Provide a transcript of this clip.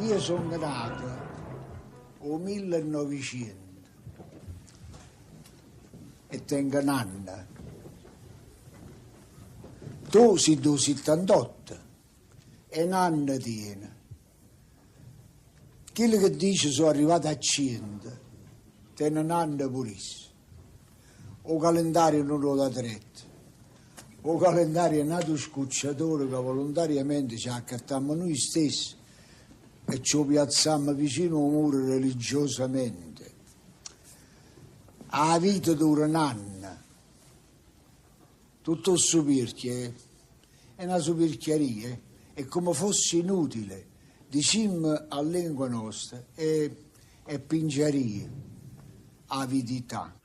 Io songo nato 'o 1900 e tengo n'anno. Tu si' d' 'o 78 e n'anno tiene. Chillo che dice so' arrivato a ciento tene n'anno pur'isso. O calendario nun 'o date retta. O calendario è n'ato scucciatore ca volontariamente ce accattammo nuje stessi e ce 'o piazzammo vicino 'o muro religiosamente. 'A vita dura n'anno. Tutto 'o ssupierchio è na supierchiaria, è comme fosse inutile, dicimmo a lengua nosta, è è pingiaria, avidità.